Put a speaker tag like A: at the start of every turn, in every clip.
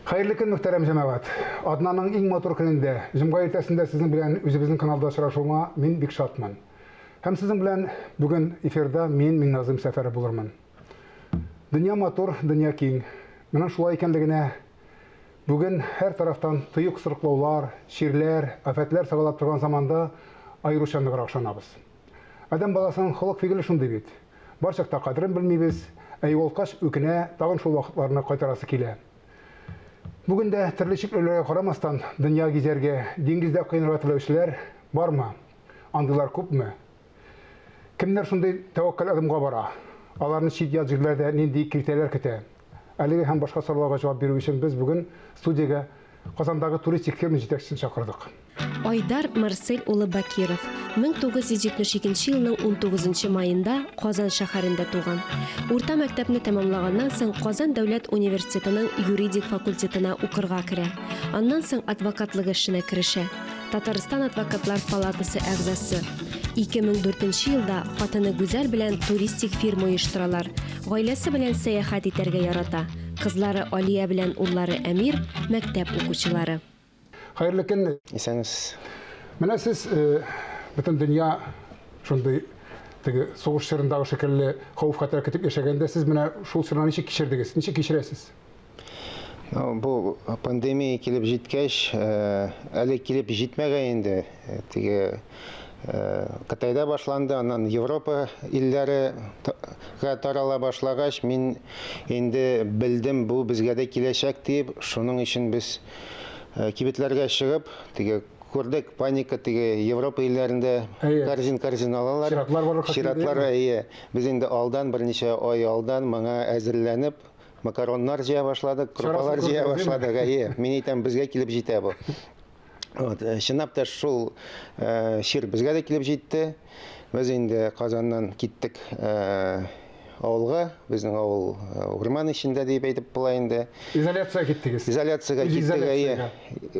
A: Хәерле көн, мөхтәрәм җәмәгать. Атнаның иң матур көнендә, җомга иртәсендә сезнең белән үзебезнең каналда очрашуыма мин бик шатмын. Һәм сезнең белән бүген эфирда мин, Миңназыйм Сәфәров булырмын. Дөнья матур, дөнья киң. Моның шулай икәнлегенә бүген һәр тарафтан тыю кысрыклаулар, чирләр, афәтләр сагалап торган заманда аеруча ныграк ышанабыз. Адәм баласының холык-фигыле шундый бит. Бар чакта кадерен белмибез, ә югалткач үкенә, тагын шул вакытларны кайтарасы килә. Бүген дә төрле чикләүләргә карамастан, дөнья гизәргә, диңгездә коенырга теләүчеләр бармы? Андыйлар күпме? Кемнәр шундый тәвәккәл адымга бара? Аларны чит-ят җирләрдә нинди киртәләр көтә? Әлеге һәм башка сорауларга җавап бирү өчен без бүген студиягә Казандагы туристик фирма җитәкчесен чакырдык.
B: Айдар Марсель улы Бакиров, 1972 елның унтугызынчы маенда Казан шәһәрендә туган. Урта мәктәпне тәмамлаганнан соң Казан дәүләт университетының юридик факультетына укырга керә. Аннан соң адвокатлык эшенә керешә. Татарстан адвокатлар палатасы әгъзасы. 2004 елда хатыны Гүзәл белән туристик фирма оештыралар. Гаиләсе белән сәяхәт итәргә ярата. Кызлары Алия белән уллары Әмир, мәктәп укучылары.
A: Хәерле көн.
C: Исәнмесез.
A: Менә сез бөтен дөнья шундый теге сугыш чорындагы шикелле хәвеф-хәтәр көтеп яшәгәндә, сез менә шул чорны ничек кичердегез, ничек кичерәсез?
C: Бу пандемия килеп җиткәч, әле килеп җитмәгән инде, теге Кытайда башланды, аннан Европа илләрегә тарала башлагач, мин инде белдем, бу безгә дә киләчәк дип, шуның өчен без кибетләргә чыгып, теге күрдек, паника теге Европа илләрендә корзин-корзин алалар.
A: Чиратлар барлыкка килде.
C: Чиратлар, әйе. Без инде алдан, берничә ай алдан моңа әзерләнеп, макароннар җыя башладык, крупалар җыя башладык. Әйе, мин әйтәм, безгә килеп җитә бу. Вот, чынлап та шул чир безгә дә килеп җитте. Без инде Казаннан киттек авылга. Безнең авыл урман эчендә дип әйтеп була инде.
A: Изоляциягә киттегез.
C: Изоляциягә киттек, әйе.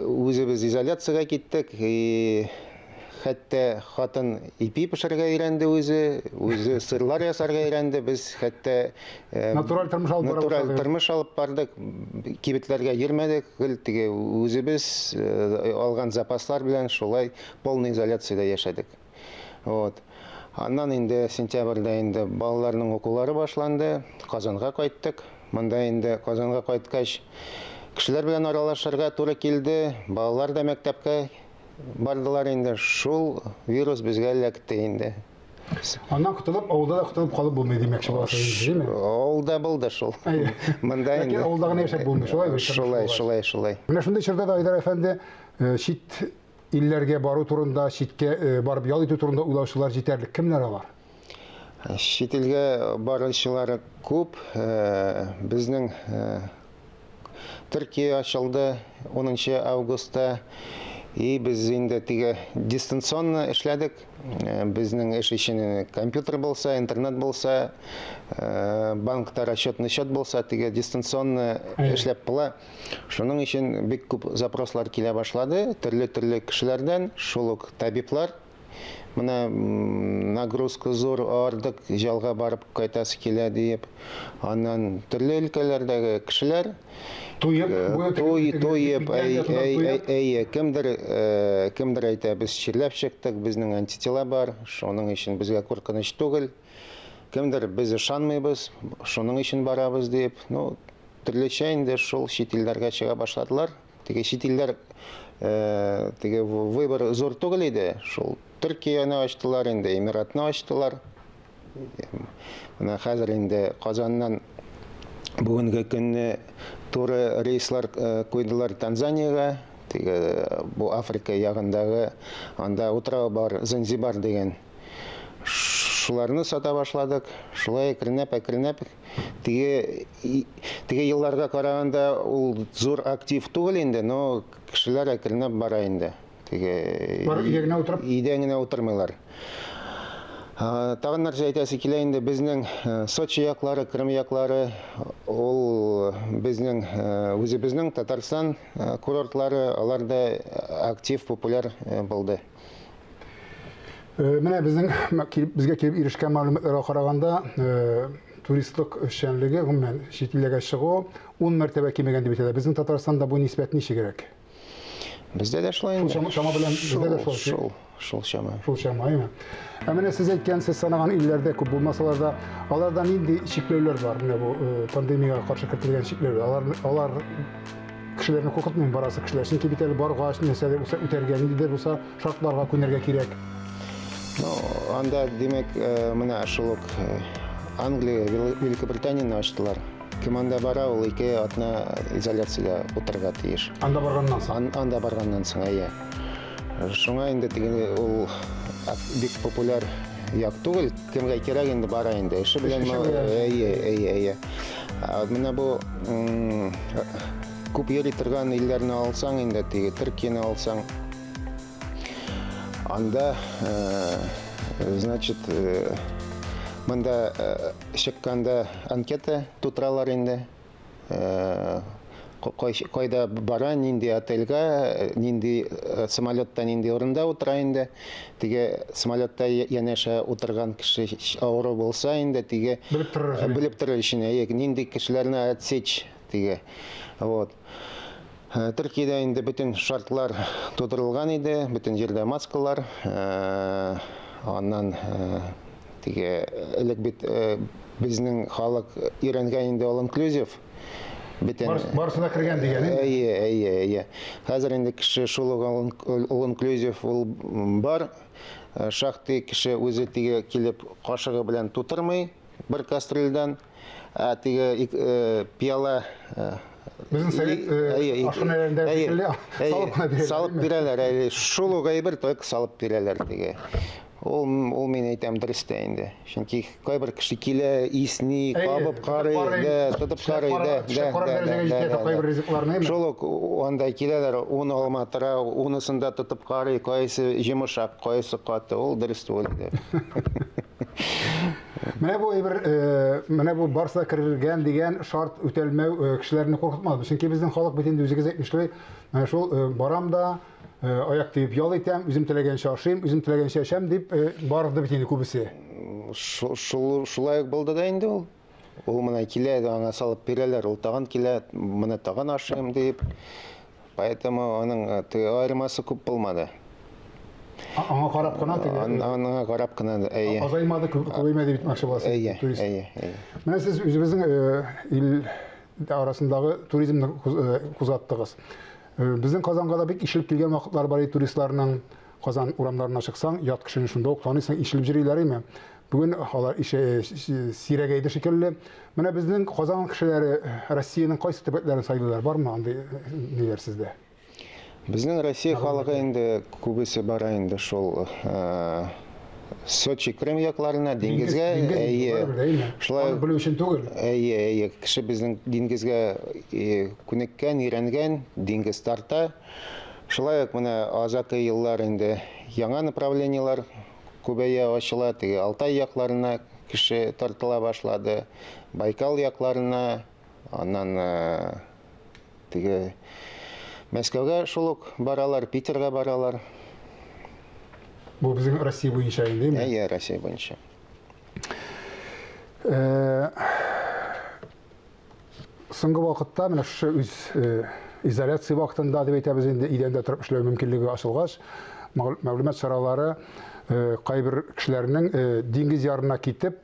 C: Үзебез изоляциягә киттек. И хәтта хатын ипи пешерергә өйрәнде үзе, үзе сырлар ясарга өйрәнде. Без хәтта
A: натураль тормыш алып
C: натураль тормыш алып бардык. Кибетләргә йөрмәдек, гел теге үзебез алган запаслар белән шулай полный изоляциядә яшәдек. Вот. Аннан инде сентябрьдә инде балаларның укулары башланды. Казанга кайттык. Монда инде Казанга кайткач кешеләр белән аралашырга туры килде. Балалар да мәктәпкә бардылар инде, шул вирус безгә эләкте инде.
A: Аннан котылып, авылда да котылып калып булмый димәкче буласыз инде, димме?
C: Авылда булды шул. Монда инде.
A: Ләкин авылда гына яшәп булмый, шулай бит?
C: Шулай, шулай, шулай.
A: Менә шундый чорда да Айдар әфәнде чит илләргә бару турында, читкә барып ял итү турында уйлаучылар җитәрлек. Кемнәр алар?
C: Чит илгә баручылар күп. Безнең Төркия ачылды 10 августта. И без инде теге дистанционно эшләдек. Безнең эш өчен компьютер булса, интернет булса, банкта расчетный счет булса, теге дистанционно эшләп була. Шуның өчен бик күп запрослар килә башлады төрле-төрле кешеләрдән, шул ук табиблар. Менә нагрузка зур, ардык, җалга барып кайтасы килә диеп. Аннан төрле өлкәләрдәге кешеләр
A: туеп,
C: туй, туеп, әй, әй, әй, әй, кемдер, кемдер әйтә, без чирләп чыктык, безнең антитела бар, шуның өчен безгә куркыныч түгел. Кемдер без ышанмыйбыз, шуның өчен барабыз диеп. Ну, төрлечә инде шул чит илләргә чыга башладылар. Теге чит илләр теге выбор зур түгел иде. Шул Төркияне ачтылар инде, Эмиратны ачтылар. Менә хәзер инде Казаннан бүгенге көнне туры рейслар куйдылар Танзаниягә. Теге бу Африка ягындагы анда утрау бар, Занзибар дигән. Шуларны сата башладык. Шулай әкренләп, әкренләп Теге, теге елларга караганда ул зур актив түгел инде, но кешеләр әкренләп бара инде. Теге
A: Бар өйдә генә утырып?
C: Өйдә генә утырмыйлар. Тагын нәрсә әйтәсе килә инде, безнең Сочи яклары, Крым яклары, ул безнең үзебезнең Татарстан курортлары, алар да актив, популяр булды.
A: Менә безнең безгә килеп ирешкән мәгълүматларга караганда, туристлык эшчәнлеге, гомумән, чит илләргә чыгу 10 мәртәбә кимегән дип әйтәләр. Безнең Татарстанда бу нисбәт ничегрәк?
C: Бездә дә шулай
A: инде. Шул чама белән бездә дә шул.
C: Шул, шул чама.
A: Шул чама, әйме? Ә менә сез әйткән, сез санаган илләрдә күп булмасалар да, аларда нинди чикләүләр бар? Менә бу пандемиягә каршы кертелгән чикләүләр. Алар алар кешеләрне куркытмыйм барасы кешеләр. Чөнки бит әле баргач, нәрсәдер булса үтәргә, ниндидер булса шартларга күнәргә кирәк.
C: Ну, анда, димәк, менә шул ук Англия, Великобританияне ачтылар. Кем анда бара, ул ике атна изоляциядә утырырга тиеш.
A: Анда барганнан соң?
C: Анда барганнан соң, әйе. Шуңа инде теге ул бик популяр як түгел. Кемгә кирәк инде бара инде. Эше белән әйе, әйе, әйе. Менә бу күп йөри торган илләрне алсаң инде, теге Төркияне алсаң, анда, значит, монда чыкканда анкета тутыралар инде. Кайда бара, нинди отельгә, нинди самолетта нинди урында утыра инде. Теге самолетта янәшә утырган кеше авыру булса инде, теге
A: белеп торыр өчен.
C: Белеп торыр өчен, әйе, нинди кешеләрне отсечь теге. Вот. Төркиядә инде бөтен шартлар тудырылган иде, бөтен җирдә маскалар. Аннан теге элек бит безнең халык өйрәнгән инде all inclusive.
A: Бөтен барысы да кергән дигән
C: инде. Әйе, әйе, әйе. Хәзер инде кеше шул ук all inclusive ул бар. Шактый кеше үзе теге килеп кашыгы белән тутырмый бер кастрюльдән. Ә теге пиала
A: Безнең совет ашханәләрендә шикелле салып кына бирәләр.
C: Салып бирәләр, әйе. Шул ук әйбер, только салып бирәләр теге. Ул, ул мин әйтәм, дөрес тә инде. Чөнки кайбер кеше килә, исни, кабып карый, да, тотып карый, да, да,
A: да, да, да. Кайбер ризыкларны,
C: Шул ук анда киләләр, ун алма тора, унысын да тотып карый, кайсы йомышак, кайсы каты, ул дөрес түгел инде.
A: Менә бу әйбер, менә бу барсы да керелгән дигән шарт үтәлмәү кешеләрне куркытмады. Чөнки безнең халык бит инде үзегез әйтмешли, менә шул барам да, аяк тиеп ял итәм, үзем теләгәнчә ашыйм, үзем теләгәнчә эчәм дип барды бит инде күбесе.
C: Шул шулай ук булды да инде ул. Ул менә килә, аңа салып бирәләр, ул тагын килә, менә тагын ашыйм дип. Поэтому аның теге аермасы күп булмады.
A: Аңа карап кына теге.
C: Аңа карап кына, әйе.
A: Азаймады, күбәймәде бит мәкшә буласы.
C: Әйе, әйе, әйе.
A: Менә сез үзебезнең ил арасындагы туризмны кузгаттыгыз. Безнең Казанга да бик ишелеп килгән вакытлар бар иде туристларның. Казан урамнарына чыксаң, ят кешене шунда ук таныйсың, ишелеп йөриләр име. Бүген алар ише сирәгәйде шикелле. Менә безнең Казан кешеләре Россиянең кайсы төбәкләрен сайлыйлар? Бармы андый ниләр сездә?
C: Безнең Россия халкы инде күбесе бара инде шул Сочи, Крым якларына, диңгезгә.
A: Әйе. Шулай белү өчен түгел.
C: Әйе, әйе. Кеше безнең диңгезгә күнеккән, өйрәнгән, диңгез тарта. Шулай ук менә азакы еллар инде яңа направлениеләр күбәя, ачыла. Теге Алтай якларына кеше тартыла башлады, Байкал якларына, аннан теге Мәскәүгә шул ук баралар, Питерга баралар.
A: Бу безнең Россия буенча инде,
C: әйме? Әйе, Россия буенча.
A: Соңгы вакытта менә шушы үз изоляция вакытында дип әйтәбез инде, идәндә торып эшләү мөмкинлеге ачылгач, мәгълүмат чаралары кайбер кешеләрнең диңгез ярына китеп,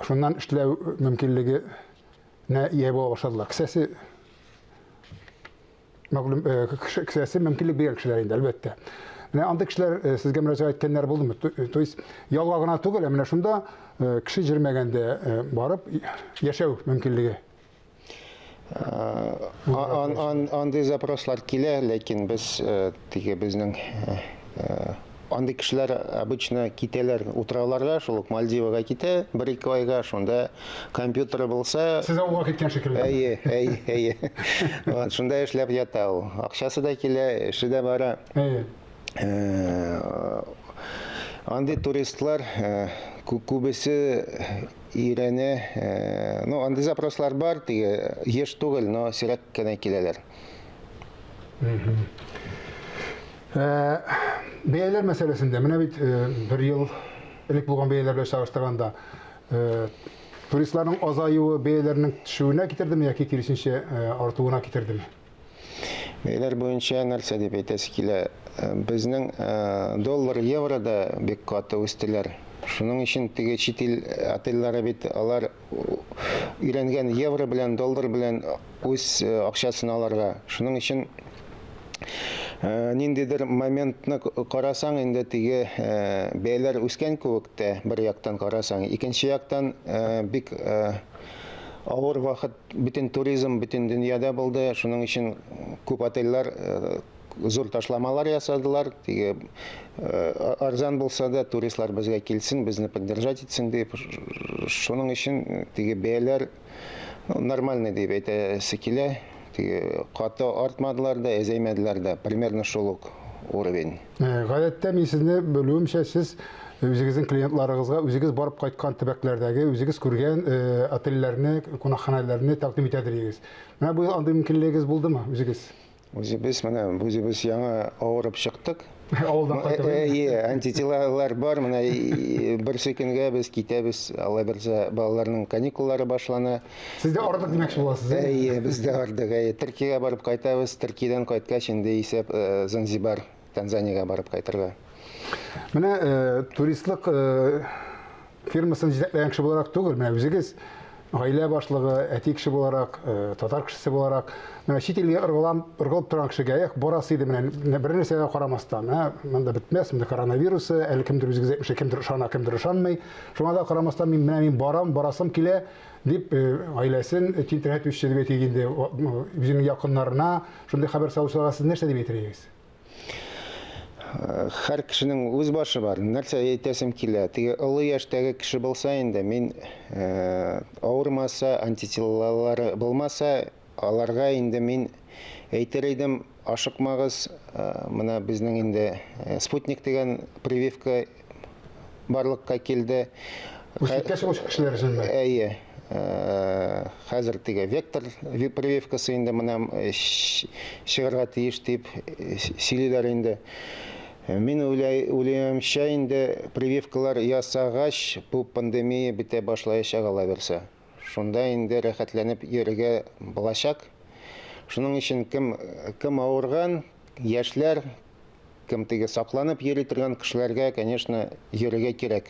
A: шуннан эшләү мөмкинлегенә ия була башладылар. Кесәсе мәгълүм кесәсе мөмкинлек биргән кешеләр инде, әлбәттә. Менә андый кешеләр сезгә мөрәҗәгать иткәннәр булдымы? То есть ялга гына түгел, ә менә шунда кеше җөрмәгәндә барып яшәү мөмкинлеге.
C: Андый запрослар килә, ләкин без теге безнең андый кешеләр обычно китәләр утрауларга, шул ук Мальдивага китә бер-ике айга, шунда компьютеры булса...
A: Сез авылга киткән шикелле.
C: Әйе, әйе, әйе. Вот, шунда эшләп ята ул. Акчасы да килә, эше дә бара.
A: Әйе.
C: Андый туристлар күбесе өйрәнә. Ну, андый запрослар бар, теге еш түгел, но сирәк кенә киләләр.
A: Бәяләр мәсьәләсендә менә бит бер ел элек булган бәяләр белән чагыштырганда туристларның азаюы бәяләрнең төшүенә китердеме яки киресенчә артуына китердеме?
C: Бәяләр буенча нәрсә дип әйтәсе килә? Безнең доллар, евро да бик каты үстеләр. Шуның өчен теге чит ил отельләре бит алар өйрәнгән евро белән, доллар белән үз акчасын алырга. Шуның өчен ниндидер моментны карасаң, инде теге бәяләр үскән кебек тә, бер яктан карасаң, икенче яктан бик авыр вакыт бөтен туризм бөтен дөньяда булды. Шуның өчен күп отельләр зур ташламалар ясадылар. Теге арзан булса да туристлар безгә килсен, безне поддержать итсен дип. Шуның өчен теге бәяләр нормальный дип әйтәсе килә. Теге каты артмадылар да, әзәймәделәр дә. Примерно шул ук уровень.
A: Гадәттә мин сезне белүемчә, сез үзегезнең клиентларыгызга үзегез барып кайткан төбәкләрдәге, үзегез күргән отельләрне, кунакханәләрне тәкъдим итәдер идегез. Менә быел андый мөмкинлегегез булдымы үзегез?
C: Үзебез менә үзебез яңа авырып чыктык.
A: Авылдан кайтып.
C: Әйе, антителалар бар. Менә берсе көнгә без китәбез. Алла бирсә, балаларның каникуллары башлана.
A: Сез дә ардык димәкче буласыз,
C: әйе? Әйе, без дә ардык. Әйе, Төркиягә барып кайтабыз. Төркиядән кайткач инде исәп Занзибар, Танзаниягә барып кайтырга.
A: Менә туристлык фирмасын җитәкләгән кеше буларак түгел, менә үзегез гаилә башлыгы, әти кеше буларак, татар кешесе буларак, менә чит илгә ыргылам, ыргылып торган кешегә, эх, барасы иде менә бер нәрсәгә карамастан, менә монда бетмәс, монда коронавирусы, әле кемдер үзегез әйтмешли, кемдер ышана, кемдер ышанмый. Шуңа да карамастан мин менә мин барам, барасым килә дип гаиләсен тинтерәтүче дип әйтик инде, үзенең якыннарына шундый хәбәр салучыларга сез нәрсә дип әйтер идегез?
C: Һәр кешенең үз башы бар. Нәрсә әйтәсем килә? Теге олы яшьтәге кеше булса инде, мин авырмаса, антителалары булмаса, аларга инде мин әйтер идем, ашыкмагыз. Менә безнең инде спутник дигән прививка барлыкка килде.
A: Бу читкә чыгучы кешеләр өченме?
C: Әйе. Хәзер теге вектор прививкасы инде менә чыгарга тиеш дип сөйлиләр инде. Мин уйлыймча инде прививкалар ясагач, бу пандемия бетә башлаячак алла бирсә. Шунда инде рәхәтләнеп йөрергә булачак. Шуның өчен кем кем авырган, яшьләр, Кем теге сакланып йөри торган кешеләргә, конечно, йөрергә кирәк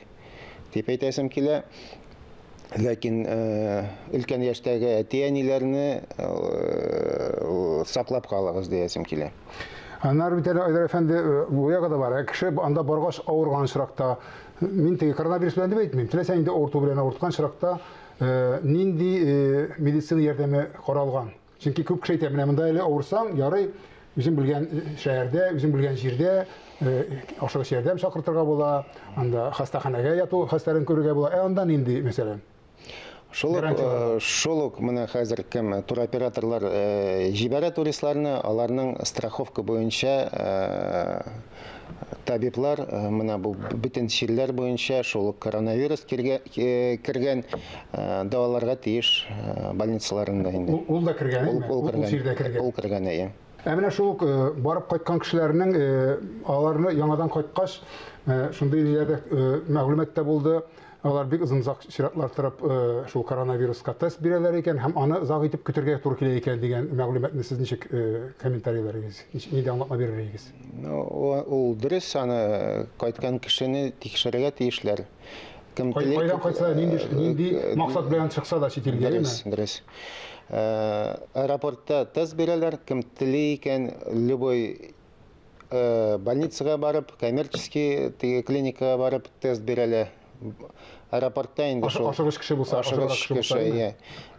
C: дип әйтәсем килә. Ләкин өлкән яшьтәге әти-әниләрне саклап калыгыз диясем килә.
A: Аннары бит әле, Айдар әфәнде, бу ягы да бар. Кеше анда баргач авырган очракта, мин теге коронавирус белән дип әйтмим, теләсә нинди авырту белән авырткан очракта, нинди медицина ярдәме каралган? Чөнки күп кеше әйтә, менә монда әле авырсаң, ярый, үзең белгән шәһәрдә, үзең белгән җирдә ашыгыч ярдәм чакыртырга була, анда хастаханәгә яту хәстәрен күрергә була. Ә анда нинди, мәсәлән?
C: Шул ук, шул ук менә хәзер кем туроператорлар җибәрә туристларны, аларның страховка буенча Табиблар менә бу бөтен чирләр буенча шул ук коронавирус кергән дәваларга тиеш больницаларында инде.
A: Ул да кергән, әйме?
C: Ул кергән. Ул чир дә кергән. Ул кергән, әйе.
A: Ә менә шул ук барып кайткан кешеләрнең аларны яңадан кайткач, шундый ниләр дә мәгълүмат та булды. Алар бик озын озак чиратлар торып шул коронавируска тест бирәләр икән һәм аны озак итеп көтәргә туры килә икән дигән мәгълүматны сез ничек комментарийлар нинди аңлатма бирер идегез?
C: Ну, ул дөрес, аны кайткан кешене тикшерергә тиешләр.
A: Кем тели... Кайдан кайтса, нинди, нинди максат белән чыкса да чит илгә,
C: Дөрес, дөрес. Аэропортта тест бирәләр, кем тели икән, любой больницага барып, коммерческий теге клиникага барып тест бирәләр. Аэропортта инде шул.
A: Ашыгыч кеше булса,
C: ашыгыч кеше, иә.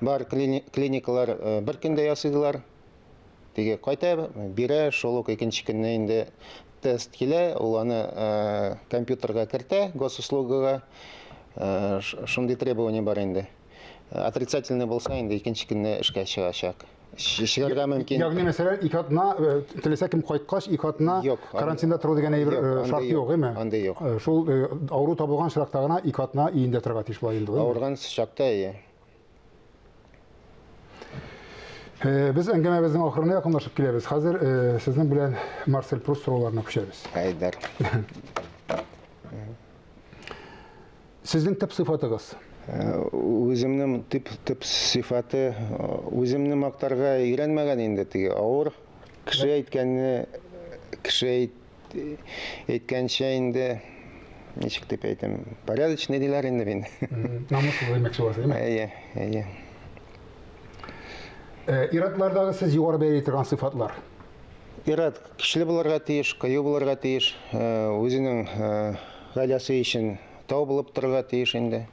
C: Бар клиникалар бер көндә ясыйлар. Теге кайта, бирә, шул ук икенче көнне инде тест килә, ул аны компьютерга кертә, госуслугага. Шундый требование бар инде. Отрицательный булса, инде икенче көнне эшкә чыгачак. Чыгарга мөмкин.
A: Ягъни, мәсәлән, ике атна, теләсә кем кайткач, ике атна карантинда тору дигән әйбер шарт юк, әйме?
C: Андый юк.
A: Шул авыру табылган очракта гына ике атна өендә торырга тиеш була инде.
C: Авырган чакта, әйе.
A: Э, без әңгәмәбезнең ахырына якынлашып киләбез. Хәзер э, сезнең белән Марсель Пруст сорауларына күчәбез.
C: Айдар.
A: Сезнең төп сыйфатыгыз?
C: Э, үземнең төп төп сыйфаты үземне мактарга өйрәнмәгән инде теге авыр. Кеше әйткәнне кеше әйткәнчә инде ничек дип әйтәм, порядочный диләр инде мин.
A: Намуслы димәкче буласыз, әйеме?
C: Әйе, әйе.
A: Э, иратлардагы сез югары бәяли торган сыйфатлар?
C: Ират көчле булырга тиеш, кыю булырга тиеш, э, үзенең э, гаиләсе өчен тау булып торырга тиеш инде.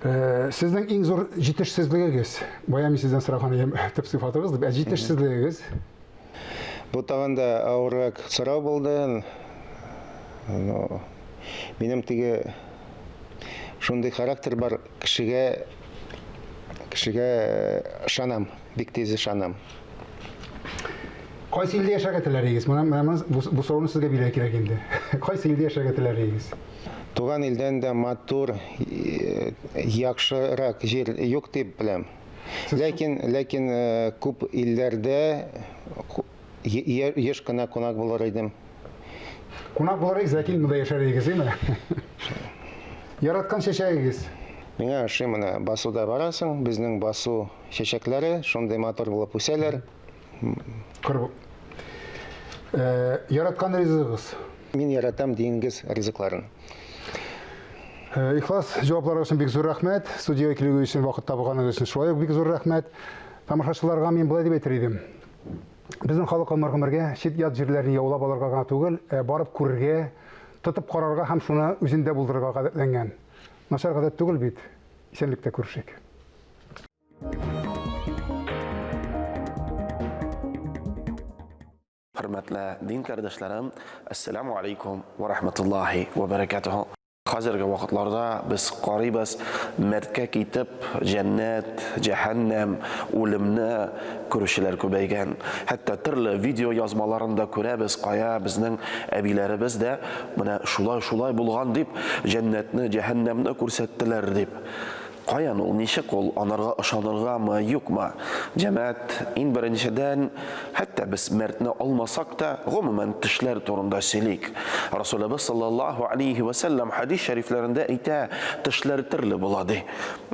A: Сезнең иң зур җитешсезлегегез, бая мин сездән сораган идем, төп сыйфатыгыз дип, ә җитешсезлегегез?
C: Бу тагын да авыррак сорау булды. Ну, минем теге шундый характер бар, кешегә кешегә ышанам, бик тиз ышанам.
A: Кайсы илдә яшәргә теләр идегез? Менә менә бу, бу сорауны сезгә бирергә кирәк инде. Кайсы илдә яшәргә теләр идегез?
C: Туган илдән дә матур, яхшырак җир юк дип беләм. Ләкин, ләкин күп илләрдә еш кына кунак булыр идем.
A: Кунак булыр идегез, ләкин монда яшәр идегез, әйме? Яраткан чәчәгегез?
C: Миңа ошый менә басуда барасың, безнең басу чәчәкләре шундый матур булып үсәләр.
A: Кыр э, яраткан ризыгыгыз?
C: Мин яратам диңгез ризыкларын.
A: Э, ихлас җавапларыгыз өчен бик зур рәхмәт. Студиягә килүегез өчен вакыт табыганыгыз өчен шулай ук бик зур рәхмәт. Тамашачыларга мин болай дип әйтер идем. Безнең халык гомер-гомергә чит-ят җирләрне яулап алырга гына түгел, ә барып күрергә, тотып карарга һәм шуны үзендә булдырырга гадәтләнгән. Начар гадәт түгел бит. Исәнлектә күрешик.
D: Хөрмәтле дин кардәшләрем, әссәламу алейкум ва рахматуллахи ва баракатуху. Хәзерге вакытларда без карыйбыз, мәрткә китеп, җәннәт, җәһәннәм, үлемне күрүчеләр күбәйгән. Хәтта төрле видео язмаларында күрәбез, кая безнең әбиләребез дә менә шулай-шулай булган дип, җәннәтне, җәһәннәмне күрсәттеләр дип. Каян ул, ничек ул, анарга ышаныргамы, юкмы? Җәмәгать, иң беренчедән, хәтта без мәртне алмасак та, гомумән, тешләр турында сөйлик. Расулыбыз саллаллаһу алейһи вә сәлләм хәдис шәрифләрендә әйтә, тешләр төрле була, ди.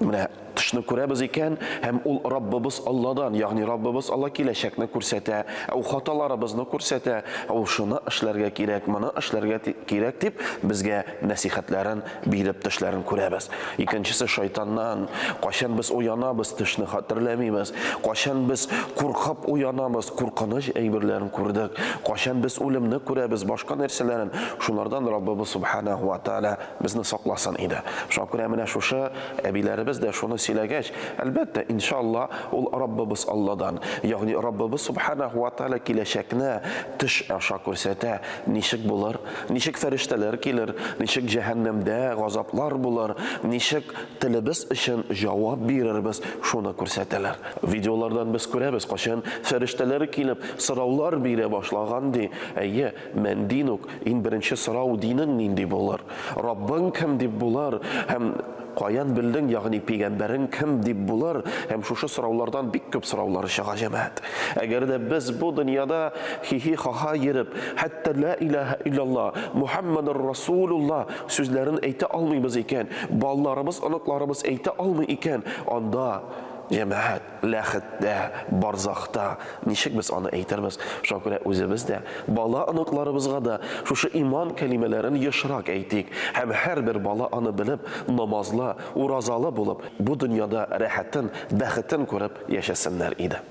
D: Менә төшне күрәбез икән, һәм ул Раббыбыз Алладан, ягъни Раббыбыз Алла киләчәкне күрсәтә, ә ул хаталарыбызны күрсәтә, ә ул шуны эшләргә кирәк, моны эшләргә кирәк дип, безгә нәсыйхәтләрен биреп төшләрен күрәбез. Икенчесе шайтаннан. Кайчан без уянабыз, төшне хәтерләмибез. Кайчан без куркып уянабыз, куркыныч әйберләрен күрдек. Кайчан без үлемне күрәбез, башка нәрсәләрен. Шулардан Раббыбыз Субханаху ва Тааля безне сакласын иде. Шуңа күрә менә шушы әбиләребез дә шуны сөйләгәч, әлбәттә, иншалла, ул Раббыбыз Алладан. Ягъни Раббыбыз Субханаху ва Тааля киләчәкне төш аша күрсәтә, ничек булыр, Ничек фәрештәләр килер, ничек җәһәннәмдә газаплар булыр, ничек телебез өчен җавап бирербез, шуны күрсәтәләр. Видеолардан без күрәбез, кайчан фәрештәләр килеп, сораулар бирә башлаган, ди. Әйе, мән динук, иң беренче сорау динең нинди булыр? Раббың кем дип булыр? Һәм каян белдең, ягъни пигамбәрең кем дип булыр? Һәм шушы сораулардан бик күп сораулар чыга, җәмәгать. Әгәр дә без бу дөньяда хихи-ха-ха йөреп, хәтта лә илаһә илляллаһ, Мухаммадур Расулуллаһ сүзләрен әйтә алмыйбыз икән, балаларыбыз, оныкларыбыз әйтә алмый икән, анда, җәмәгать, ләхеттә, барзахта ничек без аны әйтербез? Шуңа күрә үзебез дә, бала-оныкларыбызга да шушы иман кәлимәләрен ешрак әйтик һәм һәрбер бала аны белеп, намазлы, уразалы булып, бу дөньяда рәхәтен, бәхетен күреп яшәсеннәр иде.